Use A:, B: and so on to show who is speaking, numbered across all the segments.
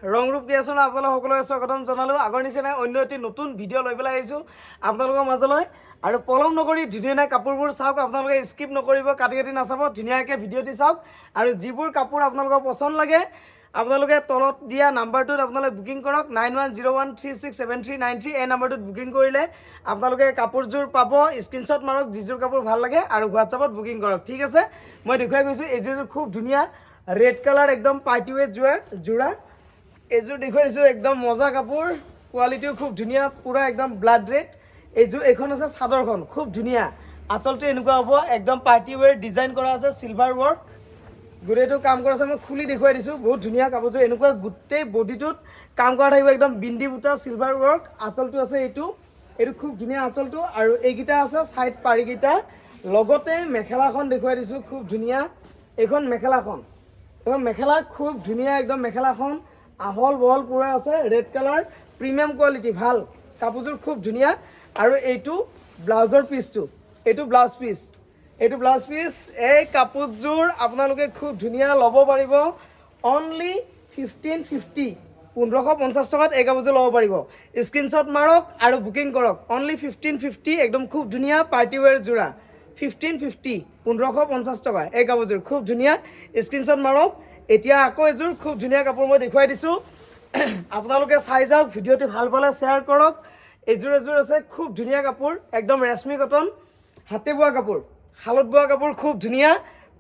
A: ৰংৰূপ creation আপোনালোক সকলোকে স্বাগতম জনালোঁ। আগৰ নিচিনাই অন্য এটি নতুন ভিডিঅ' লৈ পেলাই আহিছোঁ আপোনালোকৰ মাজলৈ। আৰু পলম নকৰি ধুনীয়া ধুনীয়া কাপোৰবোৰ চাওক। আপোনালোকে স্কিপ নকৰিব, কাটি কাটি নাচাব, ধুনীয়াকৈ ভিডিঅ'টি চাওক। আৰু যিবোৰ কাপোৰ আপোনালোকৰ পচন্দ লাগে, আপোনালোকে তলত দিয়া নাম্বাৰটোত আপোনালোকে বুকিং কৰক। 9101367393, এই নাম্বাৰটোত বুকিং কৰিলে আপোনালোকে কাপোৰযোৰ পাব। স্ক্ৰীনশ্বট মাৰক যিযোৰ কাপোৰ ভাল লাগে আৰু হোৱাটছআপত বুকিং কৰক। ঠিক আছে, মই দেখুৱাই গৈছোঁ। এইযোৰ খুব ধুনীয়া ৰেড কালাৰ, একদম পাৰ্টি ৱেৰ যোৰা। এইযোৰ দেখুৱাই দিছোঁ, একদম মজা কাপোৰ, কোৱালিটিও খুব ধুনীয়া, পূৰা একদম ব্লাড ৰেড এইযোৰ। এইখন আছে চাদৰখন, খুব ধুনীয়া। আচলটো এনেকুৱা হ'ব, একদম পাৰ্টি ৱেৰ ডিজাইন কৰা আছে, চিলভাৰ ৱৰ্ক, গোটেইটো কাম কৰা আছে। মই খুলি দেখুৱাই দিছোঁ। বহুত ধুনীয়া কাপোৰযোৰ। এনেকুৱা গোটেই বডিটোত কাম কৰা থাকিব, একদম বিন্দি বুটা, চিলভাৰ ৱৰ্ক। আঁচলটো আছে এইটো। এইটো খুব ধুনীয়া আঁচলটো। আৰু এইকেইটা আছে ছাইড পাৰিকেইটা। লগতে মেখেলাখন দেখুৱাই দিছোঁ, খুব ধুনীয়া। এইখন মেখেলাখন, এইখন মেখেলা খুব ধুনীয়া একদম। মেখেলাখন আহল বহল পূৰা আছে, ৰেড কালাৰ, প্ৰিমিয়াম কোৱালিটি, ভাল কাপোৰযোৰ, খুব ধুনীয়া। আৰু এইটো ব্লাউজৰ পিচটো, এইটো ব্লাউজ পিচ, এইটো ব্লাউজ পিচ। এই কাপোৰযোৰ আপোনালোকে খুব ধুনীয়া ল'ব পাৰিব অনলি 1550, 1550 টকাত এই কাপোৰযোৰ ল'ব পাৰিব। স্ক্ৰীনশ্বট মাৰক আৰু বুকিং কৰক। অনলি 1550, একদম খুব ধুনীয়া পাৰ্টি ৱেৰ যোৰা। 1550, 1550 টকা এই কাপোৰযোৰ, খুব ধুনীয়া। স্ক্ৰীনশ্বট মাৰক। এতিয়া আকৌ এযোৰ খুব ধুনীয়া কাপোৰ মই দেখুৱাই দিছোঁ, আপোনালোকে চাই যাওক। ভিডিঅ'টো ভাল পালে শ্বেয়াৰ কৰক। এযোৰ আছে খুব ধুনীয়া কাপোৰ, একদম ৰেশমী কটন, হাতে বোৱা কাপোৰ, শালত বোৱা কাপোৰ। খুব ধুনীয়া,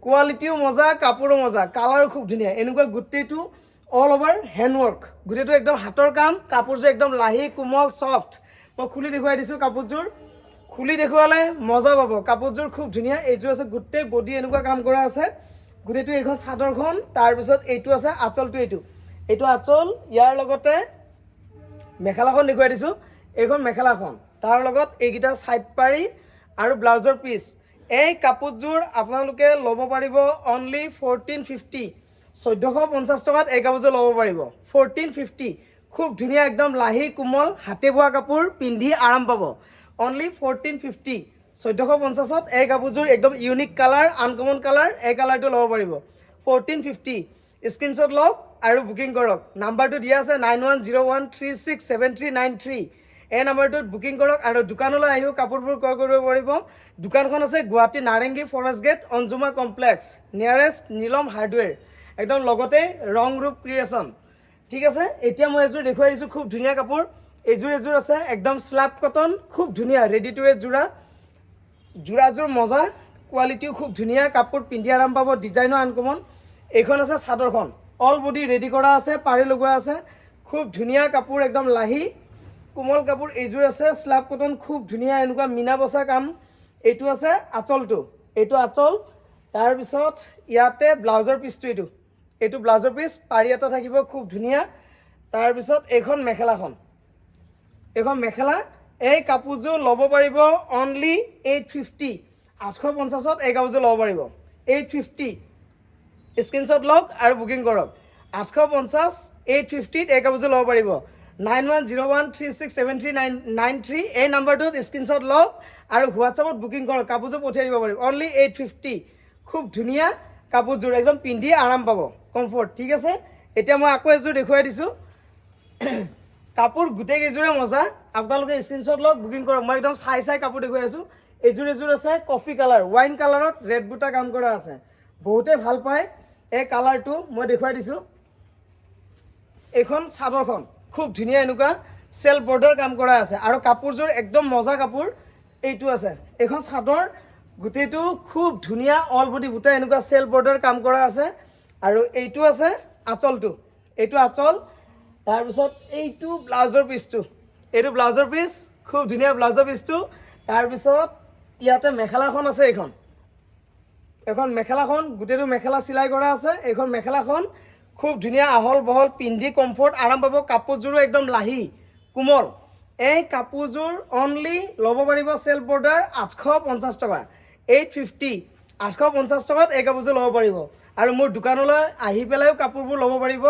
A: কোৱালিটিও মজা, কাপোৰো মজা, কালাৰো খুব ধুনীয়া। এনেকুৱা গোটেইটো অল অভাৰ হেণ্ডৱৰ্ক, গোটেইটো একদম হাতৰ কাম। কাপোৰযোৰ একদম লাহি, কোমল, ছফ্ট। মই খুলি দেখুৱাই দিছোঁ। কাপোৰযোৰ খুলি দেখুৱালে মজা পাব। কাপোৰযোৰ খুব ধুনীয়া। এইযোৰ আছে, গোটেই বডি এনেকুৱা কাম কৰা আছে গোটেইটো। এইখন চাদৰখন, তাৰপিছত এইটো আছে আঁচলটো, এইটো আঁচল। ইয়াৰ লগতে মেখেলাখন দেখুৱাই দিছোঁ। এইখন মেখেলাখন, তাৰ লগত এইকেইটা ছাইড পাৰি আৰু ব্লাউজৰ পিচ। এই কাপোৰযোৰ আপোনালোকে ল'ব পাৰিব অনলি 1450, 1450 টকাত এই কাপোৰযোৰ ল'ব পাৰিব। 1450, খুব ধুনীয়া, একদম লাহি কোমল, হাতে বোৱা কাপোৰ, পিন্ধি আৰাম পাব। অনলি 1450, 1450ত এই কাপোৰযোৰ। একদম ইউনিক কালাৰ, আনকমন কালাৰ, এই কালাৰটো ল'ব পাৰিব 1450। স্ক্ৰীনশ্বট লওক আৰু বুকিং কৰক। নাম্বাৰটো দিয়া আছে, 9101367393, এই নাম্বাৰটোত বুকিং কৰক। আৰু দোকানলৈ আহিও কাপোৰবোৰ ক্ৰয় কৰিব পাৰিব। দোকানখন আছে Guwahati Narengi forest gate, Anjuma complex, nearest Neelam hardware, একদম লগতে ৰং ৰূপ ক্ৰিয়েশ্যন। ঠিক আছে, এতিয়া মই এযোৰ দেখুৱাই দিছোঁ, খুব ধুনীয়া কাপোৰ। এযোৰ আছে একদম স্লাব কটন, খুব ধুনীয়া ৰেডি টু ৱেৰ যোৰা। যোৰাযোৰ মজা, কোৱালিটিও খুব ধুনীয়া, কাপোৰ পিন্ধি আৰাম পাব, ডিজাইনো আনকমন। এইখন আছে চাদৰখন, অল বডি ৰেডি কৰা আছে, পাৰি লগোৱা আছে। খুব ধুনীয়া কাপোৰ, একদম লাহি কোমল কাপোৰ। এইযোৰ আছে স্লাব কটন, খুব ধুনীয়া, এনেকুৱা মীনা বচা কাম। এইটো আছে আঁচলটো, এইটো আঁচল। তাৰপিছত ইয়াতে ব্লাউজৰ পিচটো এইটো, এইটো ব্লাউজৰ পিচ, পাৰি এটা থাকিব, খুব ধুনীয়া। তাৰপিছত এইখন মেখেলাখন, এইখন মেখেলা। এই কাপোৰযোৰ ল'ব পাৰিব অনলি 850, 850ত এই কাপোৰযোৰ ল'ব পাৰিব। 850, স্ক্ৰীনশ্বট লওক আৰু বুকিং কৰক। 850, 850ত এই কাপোৰযোৰ ল'ব পাৰিব। 9101367393, এই নাম্বাৰটোত স্ক্ৰীনশ্বট লওক আৰু হোৱাটছআপত বুকিং কৰক। কাপোৰযোৰ পঠিয়াই দিব পাৰিব। অনলি 850, খুব ধুনীয়া কাপোৰযোৰ, একদম পিন্ধি আৰাম পাব, কমফৰ্ট। ঠিক আছে, এতিয়া মই আকৌ এযোৰ দেখুৱাই দিছোঁ। কাপোৰ গোটেই কেইযোৰে মজা। আপোনালোকে স্ক্ৰীনশ্বট লওক, বুকিং কৰক। মই একদম চাই চাই কাপোৰ দেখুৱাই আছোঁ। এযোৰ আছে কফি কালাৰ, ৱাইন কালাৰত ৰেড বুটা কাম কৰা আছে। বহুতে ভাল পায় এই কালাৰটো। মই দেখুৱাই দিছোঁ। এইখন চাদৰখন খুব ধুনীয়া, এনেকুৱা চেল্ফ বৰ্ডাৰ কাম কৰা আছে আৰু কাপোৰযোৰ একদম মজা কাপোৰ। এইটো আছে এইখন চাদৰ, গোটেইটো খুব ধুনীয়া, অল বডি বুটা, এনেকুৱা চেল্ফ বৰ্ডাৰ কাম কৰা আছে। আৰু এইটো আছে আঁচলটো, এইটো আঁচল। তাৰপিছত এইটো ব্লাউজৰ পিচটো, এইটো ব্লাউজৰ পিচ, খুব ধুনীয়া ব্লাউজৰ পিচটো। তাৰপিছত ইয়াতে মেখেলাখন আছে। এইখন মেখেলাখন, গোটেইটো মেখেলা চিলাই কৰা আছে। এইখন মেখেলাখন খুব ধুনীয়া, আহল বহল, পিন্ধি কমফৰ্ট, আৰাম পাব। কাপোৰযোৰো একদম লাহি কোমল। এই কাপোৰযোৰ অনলি ল'ব পাৰিব চেল্ফ বৰ্ডাৰ 850 টকা, 850, 850 টকাত এই কাপোৰযোৰ ল'ব পাৰিব। আৰু মোৰ দোকানলৈ আহি পেলাইও কাপোৰবোৰ ল'ব পাৰিব।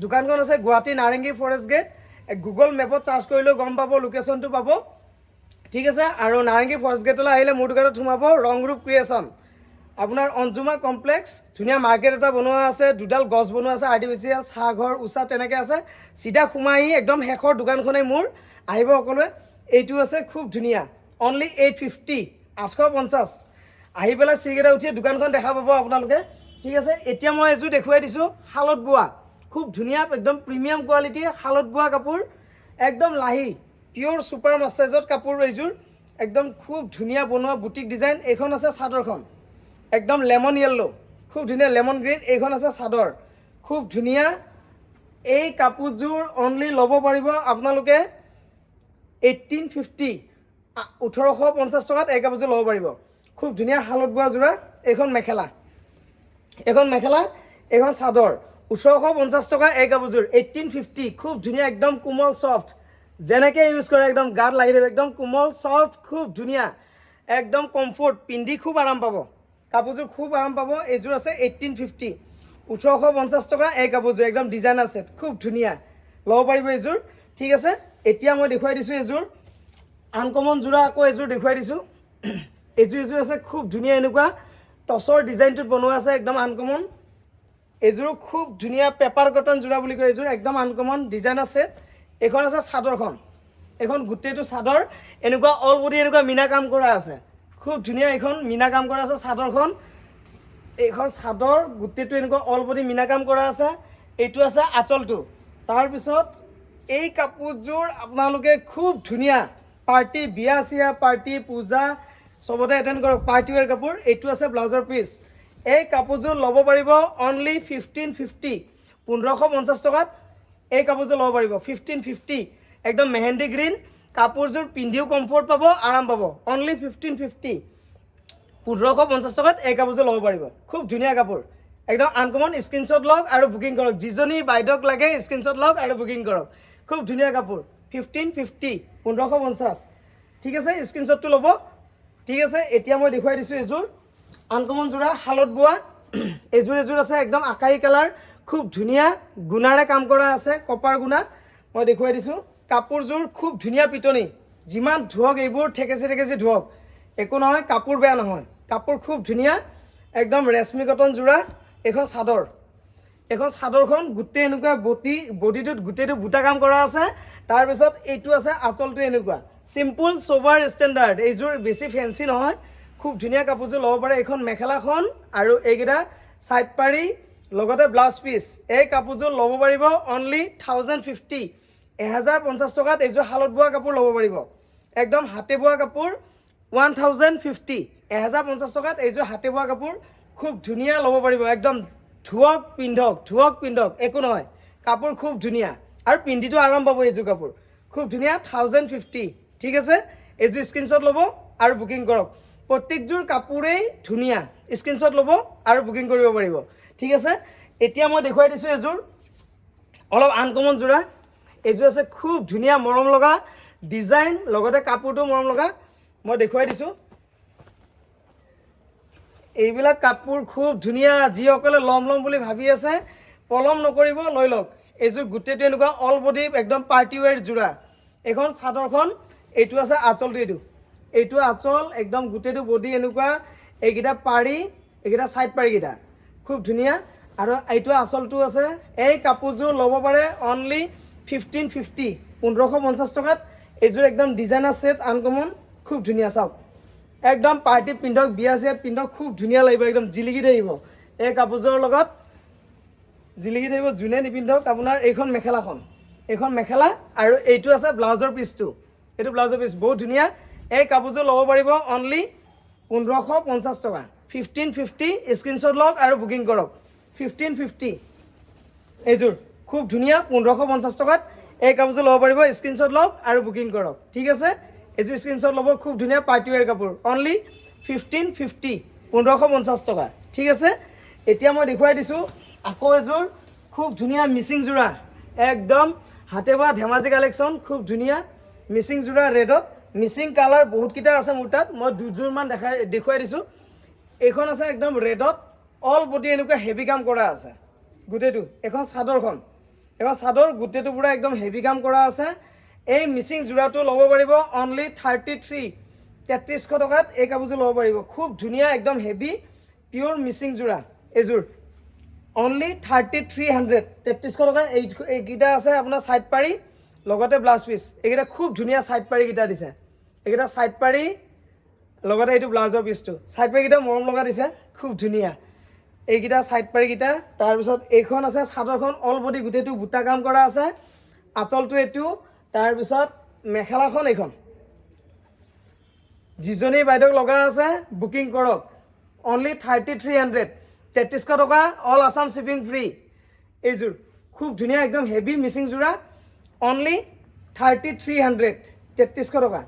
A: দোকানখন আছে Guwahati Narengi forest gate. Google মেপত চাৰ্চ কৰিলেও গম পাব, লোকেশ্যনটো পাব। ঠিক আছে, আৰু নাৰেংগী ফৰেষ্ট গেটলৈ আহিলে মোৰ দোকানত সোমাব, ৰংৰূপ ক্ৰিয়েশ্যন। আপোনাৰ অঞ্জুমা কমপ্লেক্স, ধুনীয়া মাৰ্কেট এটা বনোৱা আছে, দুডাল গছ বনোৱা আছে, আৰ্টিফিচিয়েল চাহঘৰ উষা তেনেকৈ আছে। চিধা সোমাই আহি একদম শেষৰ দোকানখনেই মোৰ, আহিব সকলোৱে। এইটো আছে খুব ধুনীয়া, অনলি 850, 850। আহি পেলাই চিৰিকেইটা উঠি দোকানখন দেখা পাব আপোনালোকে, ঠিক আছে। এতিয়া মই এযোৰ দেখুৱাই দিছোঁ শালত বোৱা, খুব ধুনীয়া, একদম প্ৰিমিয়াম কোৱালিটি শালত বোৱা কাপোৰ, একদম লাহি পিয়'ৰ ছুপাৰ মাষ্টাৰ্জত কাপোৰ এইযোৰ, একদম খুব ধুনীয়া বনোৱা বুটিক ডিজাইন। এইখন আছে চাদৰখন, একদম লেমন য়েল্ল', খুব ধুনীয়া লেমন গ্ৰীণ। এইখন আছে চাদৰ, খুব ধুনীয়া। এই কাপোৰযোৰ অনলি ল'ব পাৰিব আপোনালোকে 1850, 1850 টকাত এই কাপোৰযোৰ ল'ব পাৰিব। খুব ধুনীয়া শালত বোৱা যোৰা। এইখন মেখেলা, এইখন মেখেলা, এইখন চাদৰ। 1850 টকা এই কাপোৰযোৰ, 1850। খুব ধুনীয়া, একদম কোমল ছফ্ট, যেনেকৈ ইউজ কৰে একদম গাত লাগি থাকিব, একদম কোমল ছফ্ট, খুব ধুনীয়া, একদম কমফৰ্ট, পিন্ধি খুব আৰাম পাব, কাপোৰযোৰ খুব আৰাম পাব। এইযোৰ আছে 1850, 1850 টকা এই কাপোৰযোৰ, একদম ডিজাইন আছে, খুব ধুনীয়া, ল'ব পাৰিব এইযোৰ, ঠিক আছে। এতিয়া মই দেখুৱাই দিছোঁ এইযোৰ আনকমন যোৰা, আকৌ এযোৰ দেখুৱাই দিছোঁ। এইযোৰ আছে খুব ধুনীয়া, এনেকুৱা টচৰ ডিজাইনটোত বনোৱা আছে, একদম আনকমন। এইযোৰো খুব ধুনীয়া, পেপাৰ কটন যোৰা বুলি কয় এইযোৰ, একদম আনকমন ডিজাইন আছে। এইখন আছে চাদৰখন, এইখন গোটেইটো চাদৰ, এনেকুৱা অল বডি এনেকুৱা মীনা কাম কৰা আছে, খুব ধুনীয়া। এইখন মীনা কাম কৰা আছে চাদৰখন, এইখন চাদৰ গোটেইটো এনেকুৱা অল বডি মীনা কাম কৰা আছে। এইটো আছে আঁচলটো। তাৰপিছত এই কাপোৰযোৰ আপোনালোকে খুব ধুনীয়া পাৰ্টি, বিয়া চিয়া পাৰ্টি, পূজা চবতে এটেণ্ড কৰক, পাৰ্টি ৱেৰ কাপোৰ। এইটো আছে ব্লাউজৰ পিচ। এই কাপোৰযোৰ ল'ব পাৰিব অনলি 1550, 1550 টকাত এই কাপোৰযোৰ ল'ব পাৰিব, 1550। একদম মেহেন্দি গ্ৰীণ কাপোৰযোৰ, পিন্ধিও কমফৰ্ট পাব, আৰাম পাব। অনলি 1550, 1550 টকাত এই কাপোৰযোৰ ল'ব পাৰিব। খুব ধুনীয়া কাপোৰ, একদম আনকমন। স্ক্ৰীনশ্বট লওক আৰু বুকিং কৰক। যিজনী বাইদেউক লাগে স্ক্ৰীনশ্বট লওক আৰু বুকিং কৰক। খুব ধুনীয়া কাপোৰ, 1550, 1550, ঠিক আছে। স্ক্ৰীনশ্বটটো ল'ব, ঠিক আছে। এতিয়া মই দেখুৱাই দিছোঁ এযোৰ আনকমন যোৰা শালত বোৱা। এযোৰ আছে একদম আকাশী কালাৰ, খুব ধুনীয়া গুণাৰে কাম কৰা আছে, কপাৰ গুণা। মই দেখুৱাই দিছোঁ কাপোৰযোৰ, খুব ধুনীয়া পিটনি। যিমান ধুৱক এইবোৰ ঠেকেচি ঠেকেচি ধুৱক, একো নহয়, কাপোৰ বেয়া নহয়, কাপোৰ খুব ধুনীয়া, একদম ৰেশমী কটন যোৰা। এইখন চাদৰ, এইখন চাদৰখন গোটেই এনেকুৱা বডিটোত গোটেইটো বুটা কাম কৰা আছে। তাৰপিছত এইটো আছে আঁচলটো, এনেকুৱা চিম্পুল চ'বাৰ ষ্টেণ্ডাৰ্ড। এইযোৰ বেছি ফেঞ্চি নহয়, খুব ধুনীয়া কাপোৰযোৰ ল'ব পাৰে। এইখন মেখেলাখন আৰু এইকেইটা ছাইড পাৰি, লগতে ব্লাউজ পিচ। এই কাপোৰযোৰ ল'ব পাৰিব অনলি 1050, 1050 টকাত এইযোৰ শালত বোৱা কাপোৰ ল'ব পাৰিব, একদম হাতে বোৱা কাপোৰ। 1050, 1050 টকাত এইযোৰ হাতে বোৱা কাপোৰ, খুব ধুনীয়া, ল'ব পাৰিব। একদম ধুৱক পিন্ধক, ধুৱক পিন্ধক, একো নহয়, কাপোৰ খুব ধুনীয়া আৰু পিন্ধিটো আৰাম পাব। এইযোৰ কাপোৰ খুব ধুনীয়া, 1050, ঠিক আছে। এইযোৰ স্ক্ৰীনশ্বট ল'ব আৰু বুকিং কৰক। প্ৰত্যেকযোৰ কাপোৰেই ধুনীয়া, স্ক্ৰীনশ্বট ল'ব আৰু বুকিং কৰিব পাৰিব, ঠিক আছে। এতিয়া মই দেখুৱাই দিছোঁ এযোৰ অলপ আনকমন যোৰা। এইযোৰ আছে খুব ধুনীয়া মৰম লগা ডিজাইন, লগতে কাপোৰটো মৰম লগা। মই দেখুৱাই দিছোঁ। এইবিলাক কাপোৰ খুব ধুনীয়া, যিসকলে ল'ম ল'ম বুলি ভাবি আছে পলম নকৰিব, লৈ লওক। এইযোৰ গোটেইটো এনেকুৱা অল বডি একদম পাৰ্টি ৱেৰ যোৰা। এইখন চাদৰখন, এইটো আছে আঁচলটো, এইটো আঁচল, একদম গোটেইটো বডি এনেকুৱা, এইকেইটা পাৰি, এইকেইটা ছাইড পাৰিকেইটা খুব ধুনীয়া আৰু এইটো আঁচলটো আছে। এই কাপোৰযোৰ ল'ব পাৰে অনলি 1550, 1550 টকাত। এইযোৰ একদম ডিজাইনাৰ ছেট, আনকমন, খুব ধুনীয়া, চাওক। একদম পাৰ্টিত পিন্ধক, বিয়া চিয়াত পিন্ধক, খুব ধুনীয়া লাগিব, একদম জিলিকি থাকিব। এই কাপোৰযোৰৰ লগত জিলিকি থাকিব, যোনে নিপিন্ধক আপোনাৰ। এইখন মেখেলাখন, এইখন মেখেলা আৰু এইটো আছে ব্লাউজৰ পিচটো, এইটো ব্লাউজৰ পিচ, বহুত ধুনীয়া। এই কাপোৰযোৰ ল'ব পাৰিব অনলি 1550 টকা, 1550। স্ক্ৰীনশ্বট লওক আৰু বুকিং কৰক। 1550 এইযোৰ খুব ধুনীয়া, 1550 টকাত এই কাপোৰযোৰ ল'ব পাৰিব। স্ক্ৰীনশ্বট লওক আৰু বুকিং কৰক, ঠিক আছে। এইযোৰ স্ক্ৰীনশ্বট ল'ব, খুব ধুনীয়া পাৰ্টি ৱেৰ কাপোৰ, অনলি 1550, 1550 টকা, ঠিক আছে। এতিয়া মই দেখুৱাই দিছোঁ আকৌ এযোৰ খুব ধুনীয়া মিচিং যোৰা, একদম হাতে বোৱা ধেমাজি কালেকশ্যন, খুব ধুনীয়া মিচিং যোৰা ৰেডত। মিচিং কালাৰ বহুতকেইটা আছে মোৰ তাত, মই দুযোৰমান দেখুৱাই দিছোঁ। এইখন আছে একদম ৰেডত, অল বডি এনেকুৱা হেভি কাম কৰা আছে গোটেইটো। এইখন চাদৰখন, এইখন চাদৰ গোটেইটো পূৰা একদম হেভি কাম কৰা আছে। এই মিচিং যোৰাটো ল'ব পাৰিব অনলি 33, 3300 টকাত এই কাপোৰযোৰ ল'ব পাৰিব। খুব ধুনীয়া, একদম হেভি। পিয়'ৰ মিচিং যোৰা। এইযোৰ অনলি 3300, 3300 টকা। এইকেইটা আছে আপোনাৰ ছাইড পাৰি, লগতে ব্লাউজ পিচ। এইকেইটা খুব ধুনীয়া ছাইড পাৰিকেইটা দিছে। এইকেইটা ছাইড পাৰি, লগতে এইটো ব্লাউজৰ পিচটো। ছাইড পাৰিকেইটা মৰম লগা দিছে, খুব ধুনীয়া এইকেইটা ছাইড পাৰিকেইটা। তাৰপিছত এইখন আছে চাদৰখন, অল বডি গোটেইটো বুটা কাম কৰা আছে। আঁচলটো এইটো। তাৰপিছত মেখেলাখন এইখন। যিজনী বাইদেউক লগা আছে, বুকিং কৰক। অনলি 3300, 3300 টকা, অল আছাম শ্বিপিং ফ্ৰী। এইযোৰ খুব ধুনীয়া, একদম হেভি মিচিং যোৰা, অনলি 3300, 3300 টকা।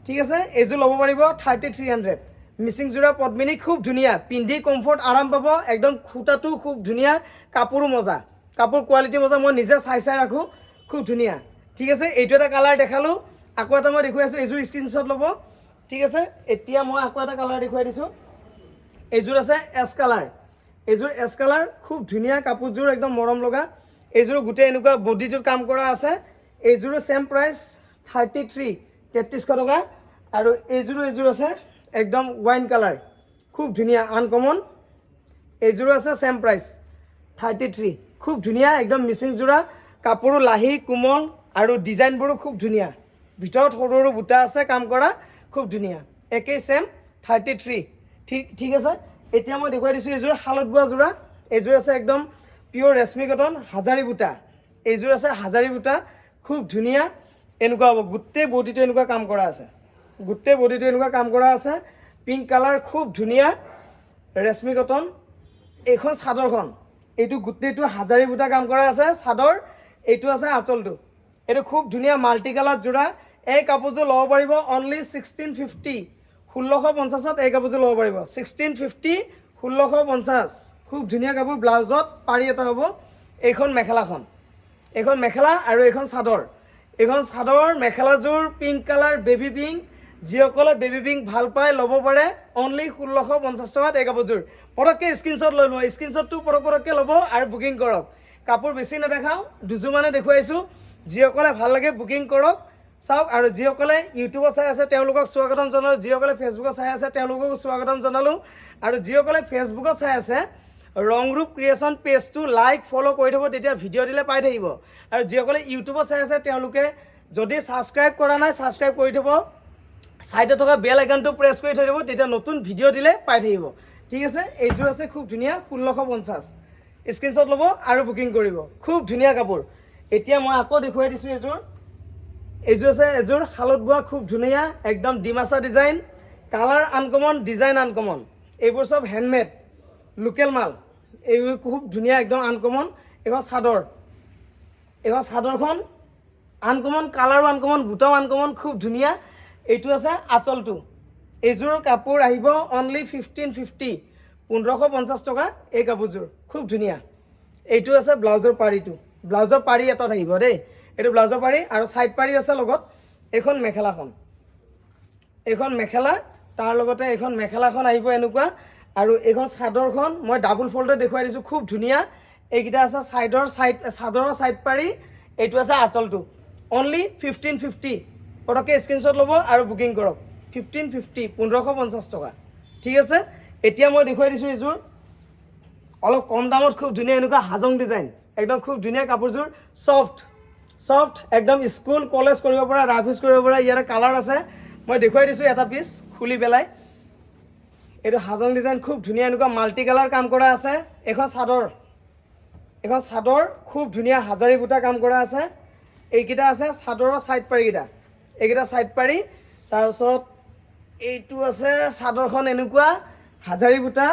A: ঠিক আছে, এইযোৰ ল'ব পাৰিব 3300। মিচিং যোৰা পদ্মিনী, খুব ধুনীয়া, পিন্ধি কমফৰ্ট আৰাম পাব একদম। সূতাটো খুব ধুনীয়া, কাপোৰো মজা, কাপোৰ কোৱালিটি মজা। মই নিজে চাই চাই ৰাখোঁ, খুব ধুনীয়া। ঠিক আছে, এইটো এটা কালাৰ দেখালোঁ, আকৌ এটা মই দেখুৱাই আছোঁ। এইযোৰ স্ক্ৰীনশ্বট ল'ব। ঠিক আছে, এতিয়া মই আকৌ এটা কালাৰ দেখুৱাই দিছোঁ। এইযোৰ আছে এছ কালাৰ। এইযোৰ এছ কালাৰ, খুব ধুনীয়া কাপোৰযোৰ, একদম মৰম লগা। এইযোৰ গোটেই এনেকুৱা বডিটোত কাম কৰা আছে। এইযোৰো ছেম প্ৰাইচ 33, 3300 টকা। আৰু এইযোৰ আছে একদম ৱাইন কালাৰ, খুব ধুনীয়া, আনকমন। এইযোৰো আছে ছেম প্ৰাইচ 33। খুব ধুনীয়া একদম মিচিং যোৰা, কাপোৰো লাহি কোমল আৰু ডিজাইনবোৰো খুব ধুনীয়া। ভিতৰত সৰু সৰু বুটা আছে কাম কৰা, খুব ধুনীয়া। একেই ছেম 33। ঠিক আছে, এতিয়া মই দেখুৱাই দিছোঁ এইযোৰ শালত বোৱা যোৰা। এইযোৰ আছে একদম পিয়'ৰ ৰেশমি কটন, হাজাৰী বুটা। এইযোৰ আছে হাজাৰী বুটা, খুব ধুনীয়া। এনেকুৱা হ'ব, গোটেই বডিটো এনেকুৱা কাম কৰা আছে। গোটেই বডিটো এনেকুৱা কাম কৰা আছে। পিংক কালাৰ, খুব ধুনীয়া ৰেশমি কটন। এইখন চাদৰখন, এইটো গোটেইটো হাজাৰী বুটা কাম কৰা আছে চাদৰ। এইটো আছে আঁচলটো। এইটো খুব ধুনীয়া মাল্টি কালাৰ যোৰা। এই কাপোৰযোৰ ল'ব পাৰিব অনলি 1650, 1650ত এই কাপোৰযোৰ ল'ব পাৰিব। 1650, 1650। খুব ধুনীয়া কাপোৰ। ব্লাউজত পাৰি এটা হ'ব। এইখন মেখেলাখন, এইখন মেখেলা আৰু এইখন চাদৰ। এইখন চাদৰ, মেখেলাযোৰ পিংক কালাৰ, বেবী পিংক। যিসকলে বেবী পিংক ভাল পায়, ল'ব পাৰে অনলি 1650 টকাত এই কাপোৰযোৰ। পটককৈ স্ক্ৰীনশ্বট লৈ ল'ব। স্ক্ৰীনশ্বটটো পটক পটককৈ ল'ব আৰু বুকিং কৰক। কাপোৰ বেছি নেদেখাওঁ, দুযোৰ মানে দেখুৱাইছোঁ। যিসকলে ভাল লাগে, বুকিং কৰক। চাওক, আৰু যিসকলে ইউটিউবত চাই আছে, তেওঁলোকক স্বাগতম জনালোঁ। যিসকলে ফেচবুকত চাই আছে, তেওঁলোককো স্বাগতম জনালোঁ। আৰু যিসকলে ফেচবুকত চাই আছে, ৰংৰূপ ক্ৰিয়েশ্যন পেজটো লাইক ফ'ল' কৰি থ'ব, তেতিয়া ভিডিঅ' দিলে পাই থাকিব। আৰু যিসকলে ইউটিউবত চাই আছে, তেওঁলোকে যদি ছাবস্ক্ৰাইব কৰা নাই, ছাবস্ক্ৰাইব কৰি থ'ব। ছাইডত থকা বেল আইকনটো প্ৰেছ কৰি থৈ দিব, তেতিয়া নতুন ভিডিঅ' দিলে পাই থাকিব। ঠিক আছে, এইযোৰ আছে খুব ধুনীয়া, 1650। স্ক্ৰীনশ্বট ল'ব আৰু বুকিং কৰিব। খুব ধুনীয়া কাপোৰ। এতিয়া মই আকৌ দেখুৱাই দিছোঁ এইযোৰ। এইযোৰ আছে এযোৰ শালত বোৱা, খুব ধুনীয়া একদম Dimasa design, colour uncommon, design uncommon. এইবোৰ চব হেণ্ডমেড লোকেল মাল। এইবোৰ খুব ধুনীয়া, একদম আনকমন। এইখন চাদৰ, এইখন চাদৰখন আনকমন, কালাৰো আনকমন, বুটাও আনকমন, খুব ধুনীয়া। এইটো আছে আঁচলটো। এইযোৰ কাপোৰ আহিব অনলি 1550, 1550 টকা এই কাপোৰযোৰ, খুব ধুনীয়া। এইটো আছে ব্লাউজৰ পাৰিটো। ব্লাউজৰ পাৰি এটা থাকিব দেই। এইটো ব্লাউজৰ পাৰি আৰু ছাইড পাৰি আছে লগত। এইখন মেখেলাখন, এইখন মেখেলা, তাৰ লগতে এইখন মেখেলাখন আহিব এনেকুৱা। আৰু এইখন চাদৰখন মই ডাবুল ফল্ডত দেখুৱাই দিছোঁ, খুব ধুনীয়া। এইকেইটা আছে ছাইডৰ ছাইড চাদৰৰ ছাইড পাৰি। এইটো আছে আঁচলটো। অনলি 1550। পটককৈ স্ক্ৰীনশ্বট ল'ব আৰু বুকিং কৰক। 1550, 1550 টকা। ঠিক আছে, এতিয়া মই দেখুৱাই দিছোঁ এইযোৰ অলপ কম দামত খুব ধুনীয়া এনেকুৱা হাজং ডিজাইন, একদম খুব ধুনীয়া কাপোৰযোৰ, ছফ্ট ছফ্ট একদম, স্কুল কলেজ কৰিব পৰা, ৰাফ ইউজ কৰিব পৰা। ইয়াৰে কালাৰ আছে, মই দেখুৱাই দিছোঁ এটা পিচ খুলি পেলাই। এইটো হাজং ডিজাইন, খুব ধুনীয়া, এনেকুৱা মাল্টি কালাৰ কাম কৰা আছে। এইখন চাদৰ, এইখন চাদৰ, খুব ধুনীয়া হাজাৰী বুটা কাম কৰা আছে। এইকেইটা আছে চাদৰৰ ছাইড পাৰিকেইটা, এইকেইটা ছাইড পাৰি। তাৰপিছত এইটো আছে চাদৰখন, এনেকুৱা হাজাৰী বুটা,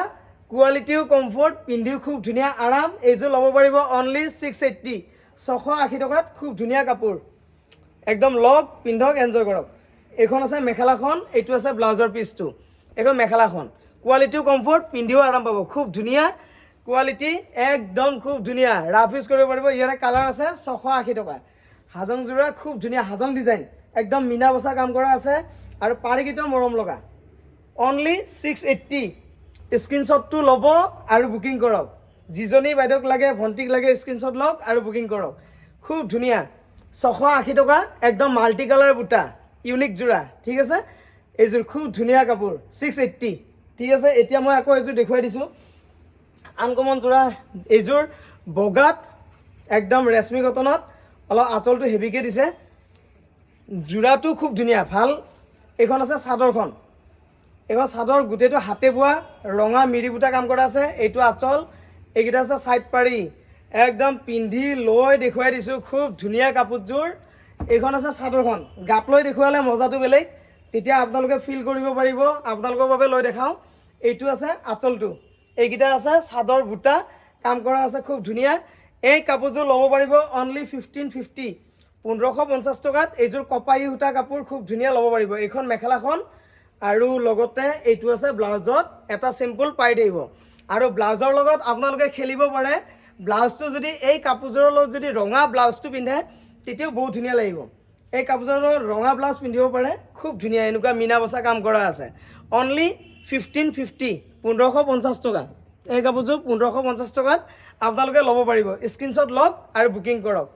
A: কোৱালিটিও কমফৰ্ট, পিন্ধিও খুব ধুনীয়া আৰাম। এইযোৰ ল'ব পাৰিব অনলি 680, 680 টকাত। খুব ধুনীয়া কাপোৰ একদম, লওক, পিন্ধক, এনজয় কৰক। এইখন আছে মেখেলাখন, এইটো আছে ব্লাউজৰ পিচটো। এইখন মেখেলাখন, কোৱালিটিও কমফৰ্ট, পিন্ধিও আৰাম পাব, খুব ধুনীয়া কোৱালিটি একদম, খুব ধুনীয়া, ৰাফ ইউজ কৰিব পাৰিব। ইয়াৰে কালাৰ আছে, 680 টকা। হাজং যোৰা, খুব ধুনীয়া হাজং ডিজাইন, একদম মীনা বচা কাম কৰা আছে আৰু পাৰিকেইটাও মৰম লগা। অনলি 680। স্ক্ৰীনশ্বটটো ল'ব আৰু বুকিং কৰক। যিজনী বাইদেউক লাগে, ভণ্টিক লাগে, স্ক্ৰীনশ্বট লওক আৰু বুকিং কৰক। খুব ধুনীয়া, 680 টকা, একদম মাল্টি কালাৰ বুটা, ইউনিক যোৰা। ঠিক আছে, এইযোৰ খুব ধুনীয়া কাপোৰ, 680। ঠিক আছে, এতিয়া মই আকৌ এযোৰ দেখুৱাই দিছোঁ। আনকমন যোৰা এইযোৰ, বগাত একদম ৰেশমী কটনত, অলপ আঁচলটো হেভিকৈ দিছে। যোৰাটো খুব ধুনীয়া, ভাল। এইখন আছে চাদৰখন। এইখন চাদৰ গোটেইটো হাতে বোৱা, ৰঙা মিৰি বুটা কাম কৰা আছে। এইটো আঁচল, এইকেইটা আছে ছাইড পাৰি। একদম পিন্ধি লৈ দেখুৱাই দিছোঁ, খুব ধুনীয়া কাপোৰযোৰ। এইখন আছে চাদৰখন। গাত লৈ দেখুৱালে মজাটো বেলেগ, তেতিয়া আপোনালোকে ফিল কৰিব পাৰিব। আপোনালোকৰ বাবে লৈ দেখাওঁ। এইটো আছে আঁচলটো, এইকেইটা আছে চাদৰ বুটা কাম কৰা আছে, খুব ধুনীয়া। এই কাপোৰযোৰ ল'ব পাৰিব অনলি 1550, 1550 টকাত। এইযোৰ কপাহী সূতা কাপোৰ, খুব ধুনীয়া, ল'ব পাৰিব। এইখন মেখেলাখন আৰু লগতে এইটো আছে ব্লাউজত এটা চিম্পুল পাই থাকিব। আৰু ব্লাউজৰ লগত আপোনালোকে খেলিব পাৰে। ব্লাউজটো যদি এই কাপোৰযোৰৰ লগত যদি ৰঙা ব্লাউজটো পিন্ধে, তেতিয়াও বহুত ধুনীয়া লাগিব। এই কাপোৰযোৰৰ লগত ৰঙা ব্লাউজ পিন্ধিব পাৰে, খুব ধুনীয়া। এনেকুৱা মীনা বচা কাম কৰা আছে। অনলি 1550, 1550 টকা। এই কাপোৰযোৰ 1550 টকাত আপোনালোকে ল'ব পাৰিব। স্ক্ৰীনশ্বট লওক আৰু বুকিং কৰক।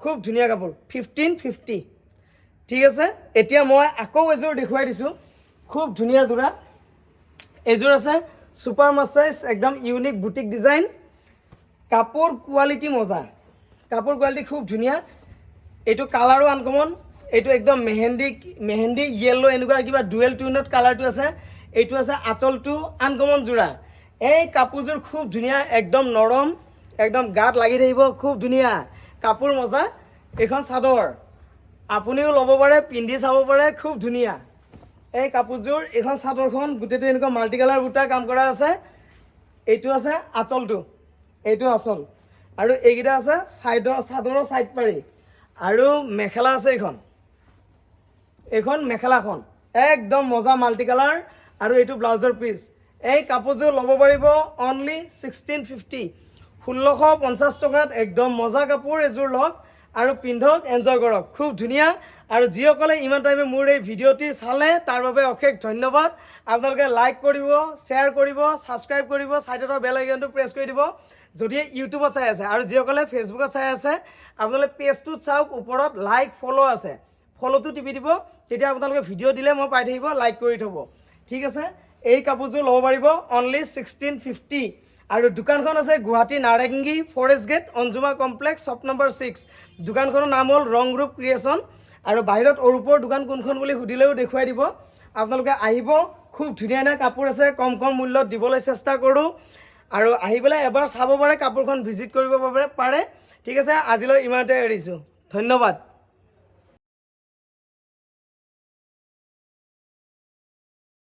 A: খুব ধুনীয়া কাপোৰ, 1550। ঠিক আছে, এতিয়া মই আকৌ এযোৰ দেখুৱাই দিছোঁ, খুব ধুনীয়া যোৰা। এইযোৰ আছে ছুপাৰ মাৰ্চাৰাইজ, একদম ইউনিক বুটিক ডিজাইন। কাপোৰ কোৱালিটি মজা, কাপোৰ কোৱালিটি খুব ধুনীয়া। এইটো কালাৰো আনকমন। এইটো একদম মেহেন্দি মেহেন্দি য়েল্ল', এনেকুৱা কিবা ডুৱেল টোনত কালাৰটো আছে। এইটো আছে আঁচলটো, আনকমন যোৰা। এই কাপোৰযোৰ খুব ধুনীয়া, একদম নৰম, একদম গাত লাগি থাকিব, খুব ধুনীয়া কাপোৰ, মজা। এইখন চাদৰ আপুনিও ল'ব পাৰে, পিন্ধি চাব পাৰে, খুব ধুনীয়া এই কাপোৰযোৰ। এইখন চাদৰখন গোটেইটো এনেকুৱা মাল্টি কালাৰ বুটা কাম কৰা আছে। এইটো আছে আঁচলটো, এইটো আঁচল আৰু এইকেইটা আছে চাইডৰ চাদৰৰ চাইড পাৰি। আৰু মেখেলা আছে এইখন। এইখন মেখেলাখন একদম মজা, মাল্টি কালাৰ। আৰু এইটো ব্লাউজৰ পিচ। এই কাপোৰযোৰ ল'ব পাৰিব অনলি 1650, 1650 টকাত। একদম মজা কাপোৰ এযোৰ লওক আৰু পিন্ধক, এনজয় কৰক, খুব ধুনীয়া। আৰু যিসকলে ইমান টাইমে মোৰ এই ভিডিঅ'টি চালে, তাৰ বাবে অশেষ ধন্যবাদ। আপোনালোকে লাইক কৰিব, শ্বেয়াৰ কৰিব, ছাবস্ক্ৰাইব কৰিব, ছাইডত বেল আইকনটো প্ৰেছ কৰি দিব যদি ইউটিউবত চাই আছে। আৰু যিসকলে ফেচবুকত চাই আছে, আপোনালোকে পেজটোত চাওক, ওপৰত লাইক ফ'ল' আছে, ফ'ল'টো টিপি দিব। তেতিয়া আপোনালোকে ভিডিঅ' দিলে মই পাই থাকিব, লাইক কৰি থ'ব। ঠিক আছে, এই কাপোৰযোৰ ল'ব পাৰিব অনলি 1650। আৰু দোকানখন আছে Guwahati Narengi forest gate, Anjuma complex, shop number 6। দোকানখনৰ নাম হ'ল ৰংৰূপ ক্ৰিয়েশ্যন। আৰু বাহিৰত অৰূপৰ দোকান কোনখন বুলি সুধিলেও দেখুৱাই দিব। আপোনালোকে আহিব, খুব ধুনীয়া ধুনীয়া কাপোৰ আছে, কম কম মূল্যত দিবলৈ চেষ্টা কৰোঁ। আৰু আহি পেলাই এবাৰ চাব পাৰে, কাপোৰখন ভিজিট কৰিব পাৰে। ঠিক আছে, আজিলৈ ইমানতে এৰিছোঁ। ধন্যবাদ।